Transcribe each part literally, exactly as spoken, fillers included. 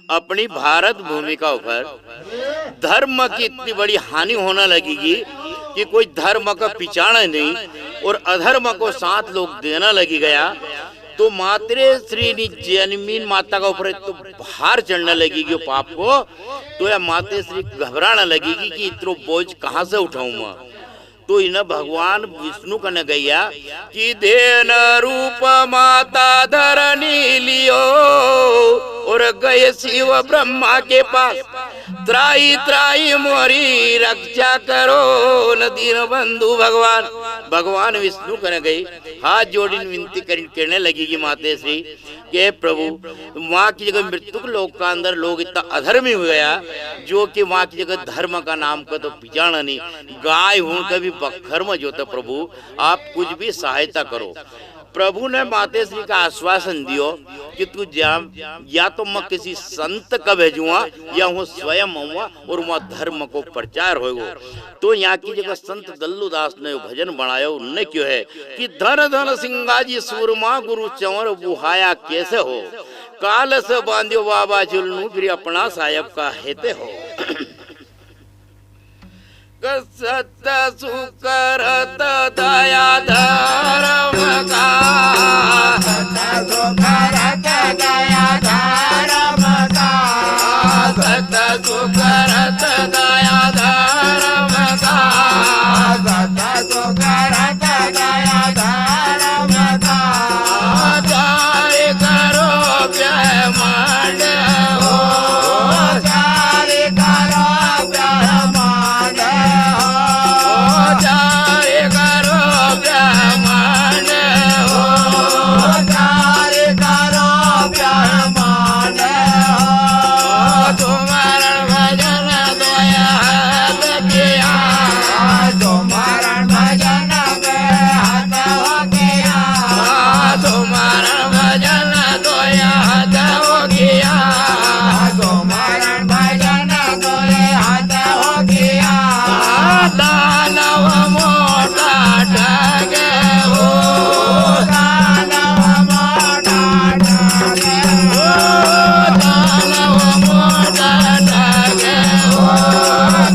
अपनी भारत भूमि का ऊपर धर्म की इतनी बड़ी हानि होने लगेगी कि कोई धर्म का पिछाणा नहीं और अधर्म को साथ लोग देना लगी गया। तो मातृश्री नी जन्मीन माता का ऊपर तो भार चढ़ने लगेगी पाप को। तो या मातृश्री घबराने लगेगी कि इतरो बोझ कहाँ से उठाऊं मैं। तो इन भगवान विष्णु कने गया कि देन रूप माता धरणी लियो और गए शिव ब्रह्मा के पास, त्राई त्राई मोरी रक्षा करो न दीन बंधु भगवान। भगवान विष्णु कने गई, हाथ जोड़ीन विनती करीन कहने लगी कि माते श्री, के प्रभु, वहां की जगह मृत्यु के लोक का अंदर लोग इतना अधर्मी हो गया, जो कि वहां की जगह धर्म का नाम का तो पिछाणा नहीं, गाय हूं कभी बखर में जोता। प्रभु, आप कुछ भी सहायता करो। प्रभु ने मातेश्री का आश्वासन दियो कि तू जा, या तो मैं किसी संत का भेजूंगा या हूं स्वयं आऊंगा और वहां धर्म को प्रचार होएगो। तो यहाँ की जगह संत दल्लूदास ने यो भजन बनायो, उनने क्यो है कि धन धन सिंगाजी सूरमा गुरु चंवर बुहाया कैसे हो, काल से बांध्यो बाबा जुलनू फिर अपना साहेब का हेते हो। सत सुकरत दया धर्म का। सत सुकरत दया धर्म का। सत सुकरत दया धर्म का। सत सुकरत दया धर्म का। चारि करो ब्रह्मांड हो। चारि करो ब्रह्मांड हो। चारि करो ब्रह्मांड हो। चारि करो ब्रह्मांड हो। सुमरण भजन दोय हाथ किया। सुमरण भजन में हाथ हो किया। सुमरण भजन दोय हाथ हो किया। सुमरण भजन दोय हाथ हो किया। दानव मोटा ठगे हो। दानव मोटा ठगे हो। दानव मोटा ठगे हो।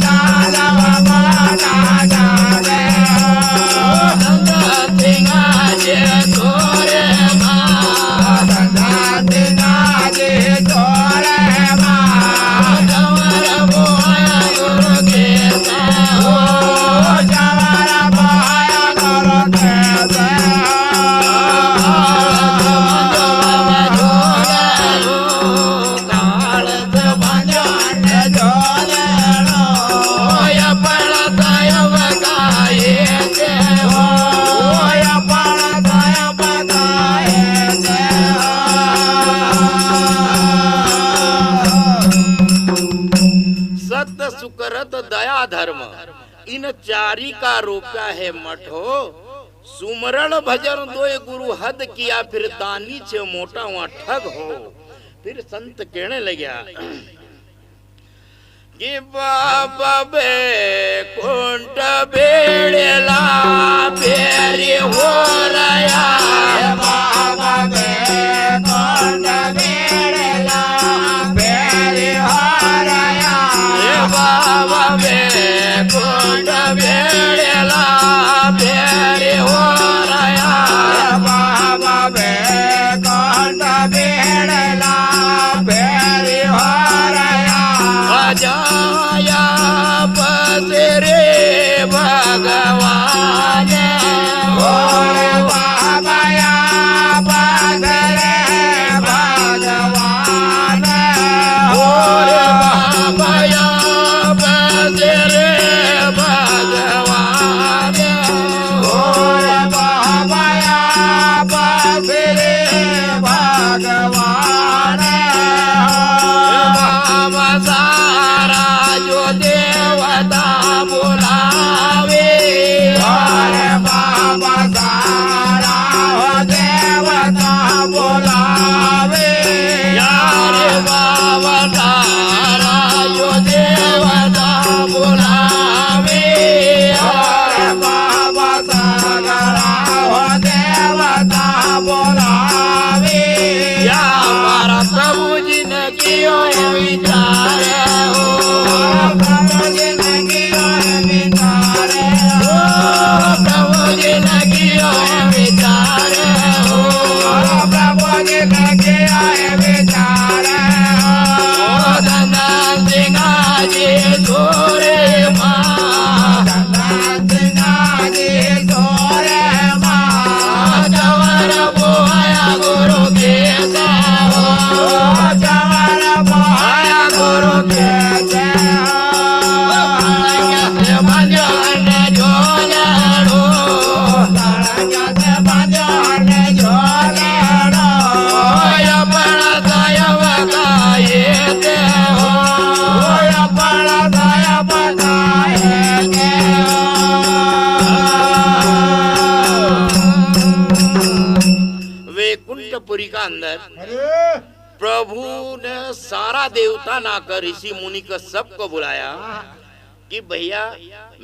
दानव मोटा ठगे हो। सत सुकरत दया धर्म, इन चारी का रोप्या है मठो। सुमरण भजन दोय गुरु हद किया, फिर दानी छे मोटा हुआ ठग हो। फिर संत कहने लग्या कि बाबा बैकुंठ बेड़ला बेरी हो रया। बाबा बैकुंठ बेड़ला बेरी हो रया। बाबा बैकुंठ बेड़ला बेरी हो रया। बाबा बैकुंठ बेड़ला बेरी हो रया। जाया पसरे भगवान। ओ बाबा या पसरे भगवान। विचार हो, प्रभु जी ने कियो है विचार हो, प्रभु जी ने कियो है विचार हो, प्रभु जी ने कियो है विचार हो। धन सिंह जी छोरे माँ, धन सिंह जी छोरे माँ, चवर बोया गुरु के हो, चवर बोया गुरु के हो। वैकुंठपुरी का अंदर अरे! प्रभु ने सारा देवता ना कर ऋषि मुनि का सबको बुलाया हाँ। कि भैया,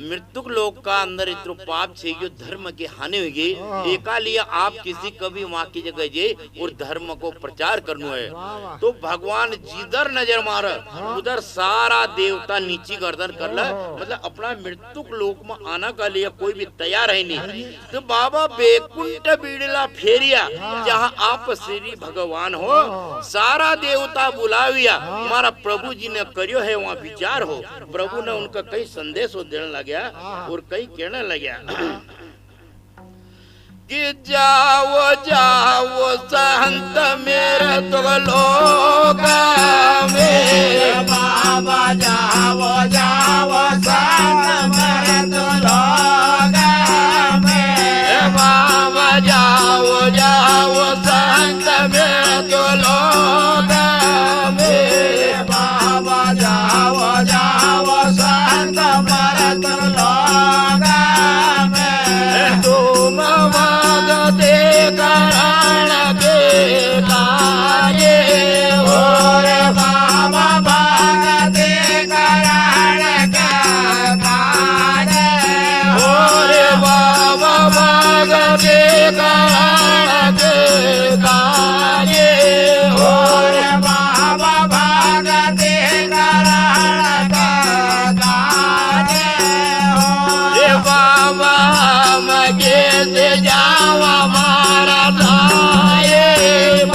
मृत्युक लोक का अंदर इतरो पाप छे गयो, धर्म के हानि हुई गई, हाँ। एका लिए आप किसी कभी वहां की जगह जे और धर्म को प्रचार करनो है। वाह, वाह। तो भगवान जिधर नजर मारे, हाँ। उधर सारा देवता नीची गर्दन कर ले, ओहो। मतलब अपना मृत्युक लोक में आना का लिए कोई भी तैयार है नहीं। नहीं। तो बाबा बैकुंठ बिड़ला फेरिया, हाँ। जहाँ आप श्री भगवान हो, हाँ। सारा देवता बुलाविया, हाँ। मारा प्रभु जी ने करियो है वहाँ विचार हो। प्रभु ने उनका कई संदेश देने लग्या हाँ। और कई कहने लग्या कि जाओ, जाओ संत मृत्युक लोक में। बाबा जाओ, जाओ संत मृत्युक लोक में। बाबा जाओ, जाओ संत मृत्युक लोक में। बाबा जाओ, जाओ संत मृत्युक लोक में। तुम भगति करण के काजे हो। रे बाबा भगति करण के काजे हो। रे बाबा भगति करण के काजे हो। रे बाबा भगति करण के काजे हो। रे बाबा हम कैसे जावा मारा साहेब।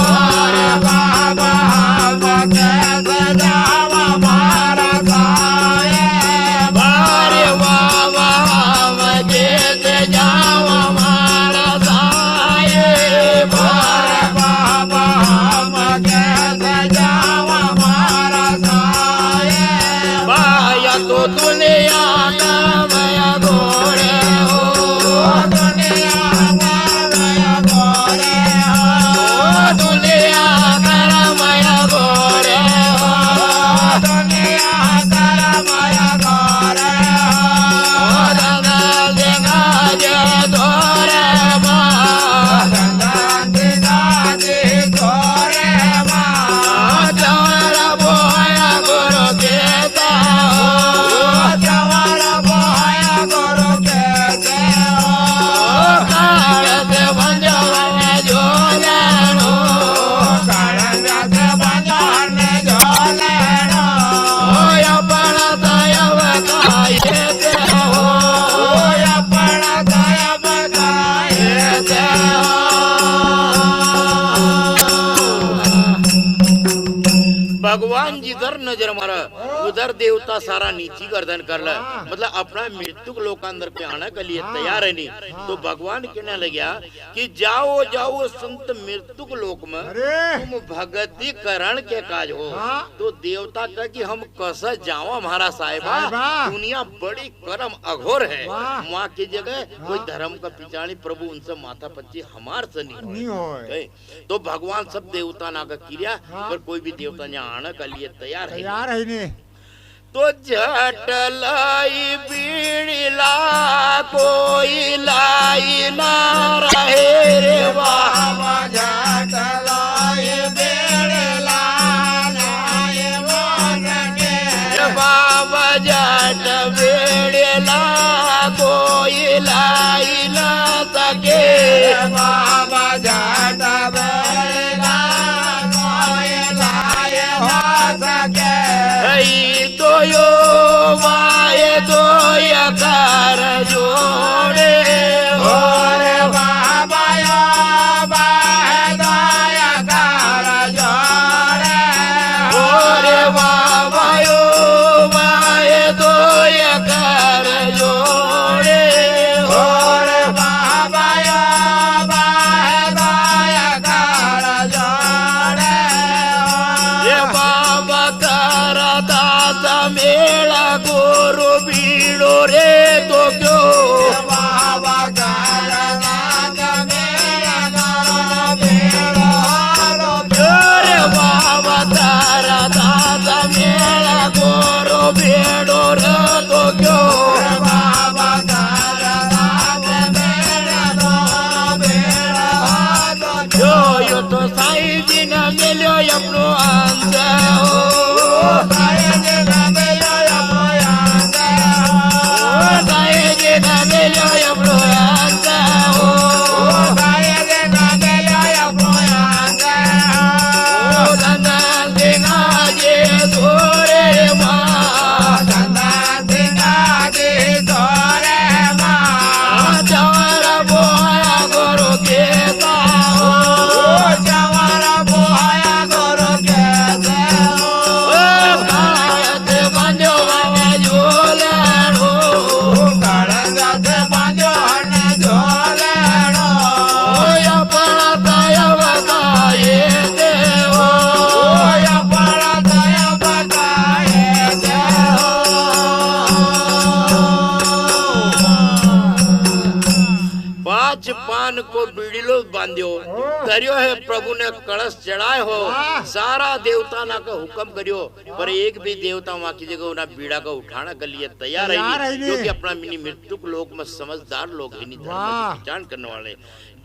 रे बाबा हम कैसे जावा मारा साहेब। रे बाबा हम कैसे जावा मारा साहेब। रे बाबा हम कैसे जावा मारा साहेब। भाया तो दुनिया का माया गोरे हो। दुनिया का माया गोरे हो। दुनिया का माया गोरे हो। दुनिया का माया गोरे हो। धन सिंह जी छोरे माँ। धन सिंह जी छोरे माँ। चवर बोया गुरु के हो। चवर बोया गुरु के हो। काल से बंधो ने जो लेनो। काल से बंधो ने जो लेनो। ओ अपना दया बताए दे हो। ओ अपना दया बताए दे हो। भगवान जिधर नजर मारे, उधर देवता सारा नीची गर्दन कर ले। हाँ। मतलब अपना मृत्युक लोकांतर पे आने के लिए हाँ। तैयार है नहीं। हाँ। तो भगवान कहने लग्या कि जाओ, जाओ संत मृत्युक लोक में, अरे। तुम भगति करण के काज हो। हाँ। तो देवता कह कि हम कसा जावा म्हारा साहेबा, साहेबा। दुनिया बड़ी करम अघोर है। वाह। वहाँ की जगह कोई हाँ। धर्म का पिछाणी प्रभु उनसे माथा पच्ची हमार से नहीं नहीं होए। होए। तो भगवान सब देवता ना का किरिया, हाँ। पर कोई भी देवता यहाँ आने के लिए तैयार है तैयार है नहीं। तो झट लाई बीड़ी ला, कोई लाई ना रहे रे बाबा। झट लाई बीड़ी ला, लाई वो सके। बाबा झट बीड़ी ला, कोई लाई ना सके। बाबा झट बेला कोई लाए हो सके। पान को बीड़ीलो बांध्यो, ओ। धर्यो है प्रभु ने कलश चढ़ाए हो, वाह। सारा देवता ना का हुक्म करियो, पर एक भी देवता वहां की जगह उना बीड़ा का उठाना के लिए तैयार है तैयार नहीं, है नहीं। क्योंकि अपना मिनी मृत्यु लोक में समझदार लोग है नहीं, धर्म वाह। की पहचान करने वाले।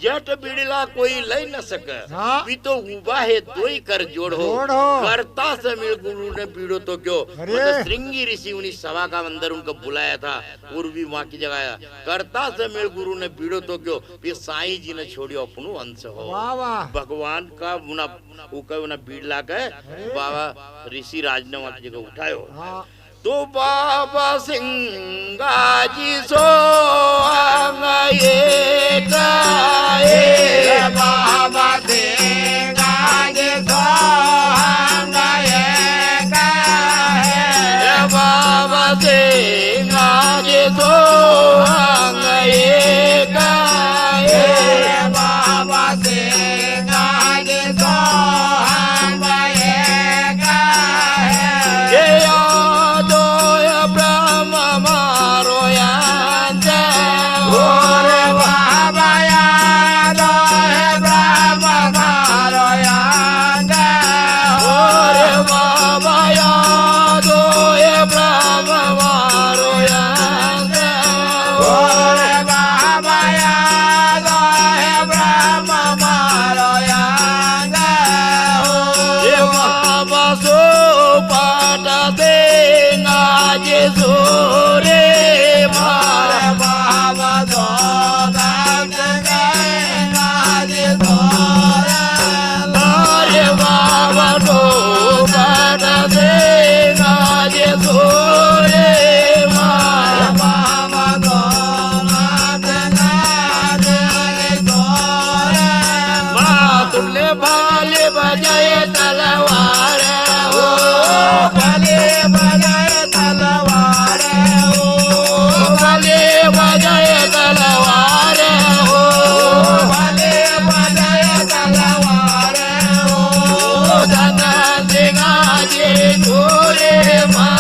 जट बीड़ीला कोई लई न सके, हाँ। वी तो उबा है दोई कर जोड़ हो। जोड़ हो। करता से मिल गुरु ने बीड़ो तो क्यों? अरे। मतलब श्रृंगी ऋषि उनी सभा का अंदर उनको बुलाया था और वी वहां की जगह आया। करता से मिल गुरु ने बीड़ो तो क्यों? वी साईं जी ने छोड़ियो अपनो अंश हो। वाह, वाह। भगवान का उना, उके उना बीड़ीला के अरे। बाबा ऋषि राज ने वहां की जगह उठायो। हाँ। तो बाबा सिंगाजी सोहंग एक है। बाबा सिंगाजी सोहंग एक है। बाबा सिंगाजी सोहंग एक है। बाबा सिंगाजी सोहंग एक है। ये यादो ये ब्रह्म मारो यांत। ओरे बाबा यादो ये ब्रह्म मारो यांत। ओरे बाबा यादो ये ब्रह्म मारो यांत। ओरे बाबा यादो ये ब्रह्म मारो यांत। ये बाबा सो पाटा देंगा जे सोरे मारा बाबा सो दांत देंगा जे सोरे। अरे बाबा सो पाटा देंगा जे सोरे मारा बाबा सो दांत देंगा जे सोरे। माँ तुमने भाले बजाए तलवार हो, भाले बजाए तलवार हो, भाले बजाए तलवार हो, भाले बजाए तलवार हो। धन सिंगाजी छोरे माँ,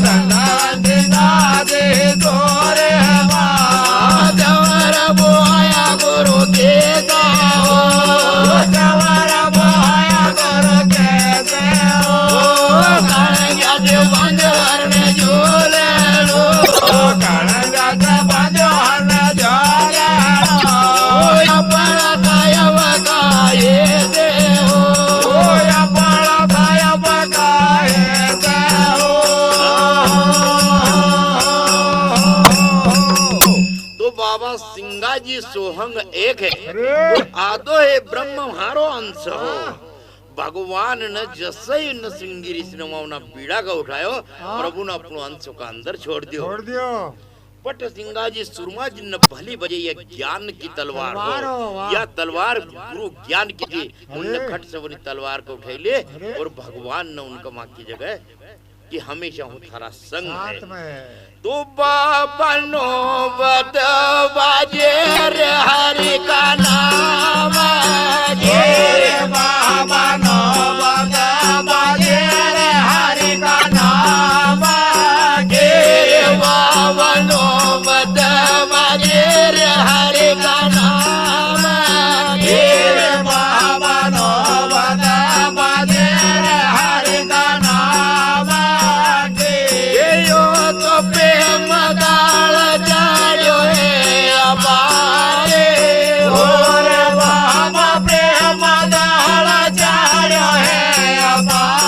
धन सिंगाजी छोरे माँ। चवर बोया गुरु के हो, चवर बोया गुरु के हो। कण गज बंद हरण झूले लो, कण गज बंद हरण झूले लो। अपना कायव काये दे हो, अपना कायव काये दे हो। तो बाबा सिंगाजी सोहंग एक है, अरे। आधो है ब्रह्म म्हारो अंश हो। हाँ। भगवान ने जसे ही उन सिंगी ऋषि ने वहां उना बीड़ा का उठायो, हाँ। प्रभु ने अपनो अंश का अंदर छोड़ दियो। छोड़ दियो। पट सिंगाजी सुरमा जी ने भली बजे या ज्ञान की तलवार हो। तलवार हो, वाह। या तलवार गुरु ज्ञान की थी। अरे। उनने खट से वनी तलवार को उठाई ले अरे। और भगवान ने उनका वहां की जगह कि हमेशा हूँ थारा संग है। साथ में है। तो बाबा नौबत बाजे रे हरि का नाम। गे बाबा नौबत बाजे रे हरि का नाम। गे बाबा नौबत बाजे रे हरि का नाम। गे बाबा नौबत बाजे रे हरि का नाम। यो तो प्रेम दाल चाड़्यो है अपारे। ओ रे बाबा प्रेम दाल चाड़्यो है अपारे।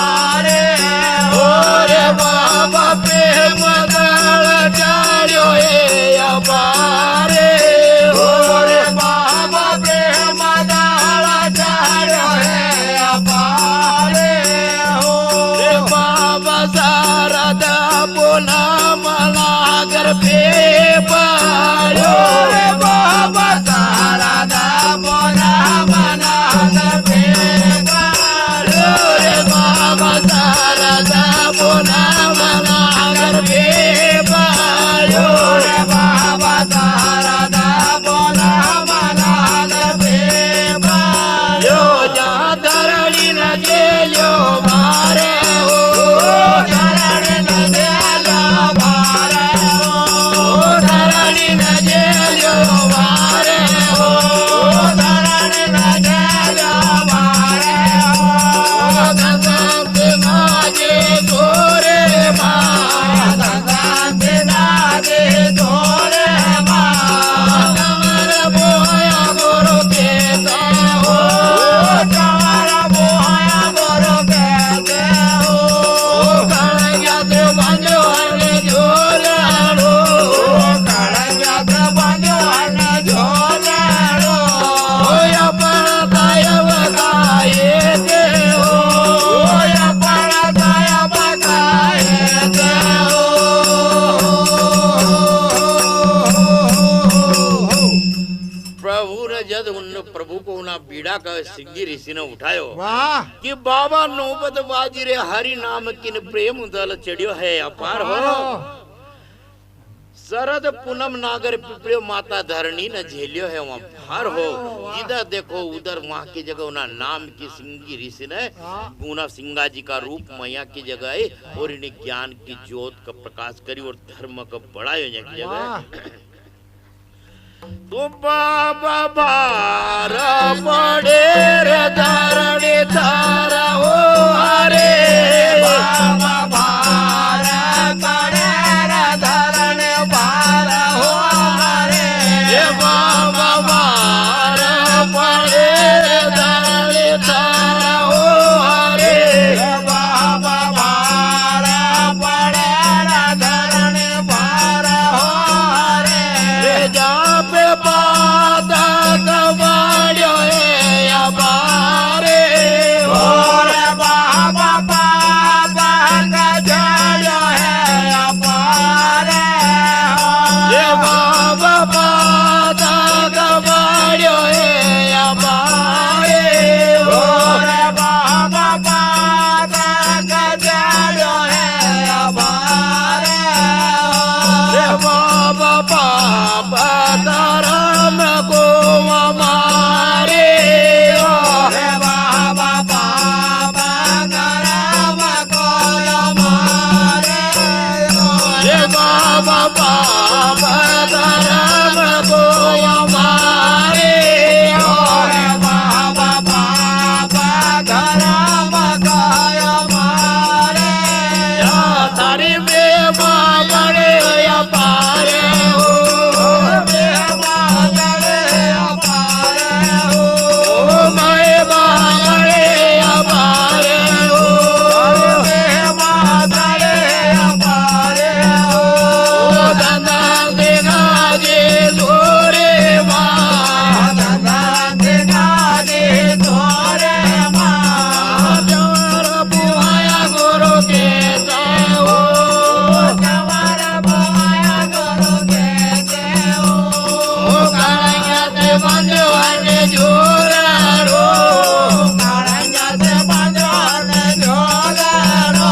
का सिंगी ऋषि ने उठायो। वाह। कि बाबा नौबत बाजी रे, हरि नाम किन प्रेम उदल चढ़ियो है अपार हो। अपार हो। शरद पूनम नागर पिपरियो माता धरणी ने झेलियो है वहाँ भार हो। वाह। जिधर देखो उधर वहाँ की जगह उना नाम की सिंगी ऋषि ने हाँ। उना सिंगा जी का रूप मैया की जगह है और इन्हें ज्ञान की ज्योत का प्रकाश करी और धर्म का बढ़ायो यहाँ की जगह। वाह। तो बाबा भार पड़े रे धरणी थारा ओ हरे। बाबा भार पड़े रे धरणी भार हो हरे। ए बाबा भार पड़े रे धरणी थारा ओ हरे। ए बाबा भार पड़े रे धरणी भार हो हरे। ए जा पे पाता कबाड़ियो है अपारे। ओ रे बाबा पाता कबाड़ियो है अपारे। ए बाबा पाता कबाड़ियो है अपारे। ओ रे बाबा पाता कबाड़ियो है अपारे। रे बाबा पाप धर्म को हमारे। रे बाबा पाप धर्म को हमारे। रे बाबा पाप धर्म को हमारे। रे बाबा पाप धर्म को हमारे। या थारी में बाबड़े या पारे हो। में बाबड़े या पारे हो। ओ माए बाबड़े या पारे हो। में बाबड़े या पारे हो। ओ धंधा देखा जे तोरे माँ। धंधा देखा जे तोरे माँ। प्यार बुआया गुरु के ओ कावड़ बोया गुरु के देव। ओ कालिया ते बांधो हने झोलाड़ो। कालिया ते बांधो हने झोलाड़ो।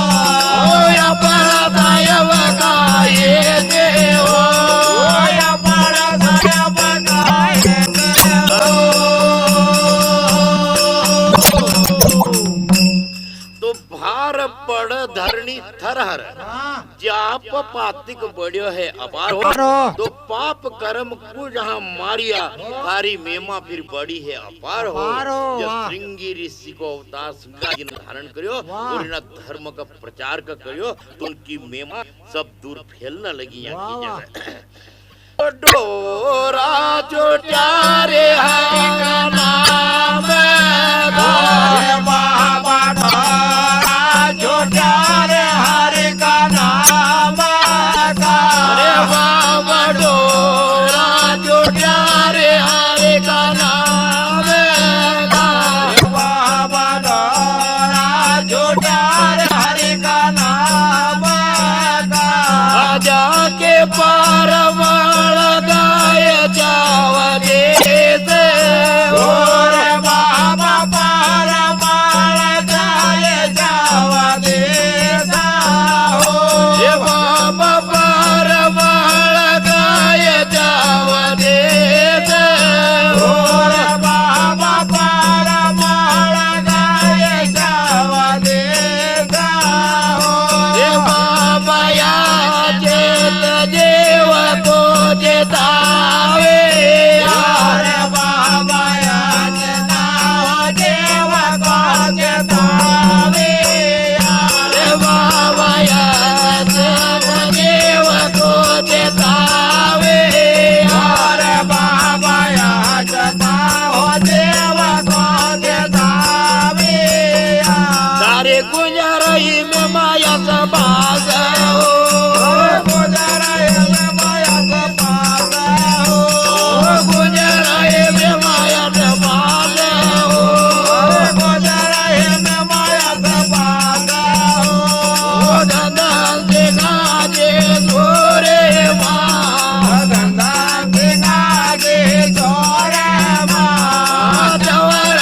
ओ या पड़ा था ये वका ये देव। ओ या पड़ा था ये वका ये देव। तो भार पड़ धरणी थरहर, हाँ। जाप पातिक बड़्यो है अपार हो। अपार हो। तो पाप कर्म को जहाँ मारिया, हाँ। थारी मेमा फिर बड़ी है अपार हो। अपार हो, जब वाह। श्रृंगी ऋषि को अवतार सिंगा जी ने धारण करियो वाह। और इना धर्म का प्रचार का करियो, तो उनकी मेमा सब दूर फैलने लगी यहाँ वाह, की वाह। जगह। डोरा चोट्या रे हरि का नाम का। अरे बाबा डोरा चोट्या रे हरि का नाम का। अरे बाबा डोरा चोट्या रे हरि का नाम का। अरे बाबा डोरा चोट्या रे हरि का नाम का। आजा के पार माल गाय जावा दे से। ओ रे बाबा पार माल गाय जावा दे सा हो। ए बाबा पार माल गाय जावा दे से। ओ रे बाबा पार माल गाय जावा दे सा हो। ए बाबा या चेत देव को चेतावे। अरे बाबा या चेतावे देव को चेतावे। अरे बाबा या चेत देव को चेतावे। अरे बाबा या चेतावे देव को चेतावे। तारे गुजराई में माया का बास हो। गुजराई में माया का बास हो। गुजराई में माया का बास हो। गुजराई में माया का बास हो। धंधा से गाजे छोरे माँ। धंधा से गाजे छोरे माँ। चवर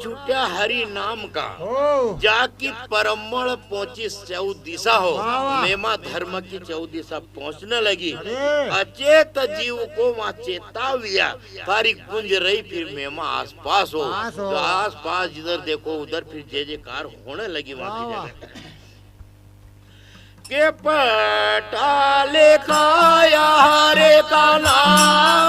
छूट्या हरि नाम का। ओ। जाकी परमल पहुंची चौदिशा हो। वाह, वाह। मेमा धर्म की चौदिशा पहुंचने लगी। अरे। अचेत जीव को वहां चेताविया। थारी गुंज रही फिर मेमा आसपास हो। पास हो। तो आसपास जिधर देखो उधर फिर जय जयकार होने लगी वहां की वाह, वाह। जगह। के पटा लिखाया हरे का नाम।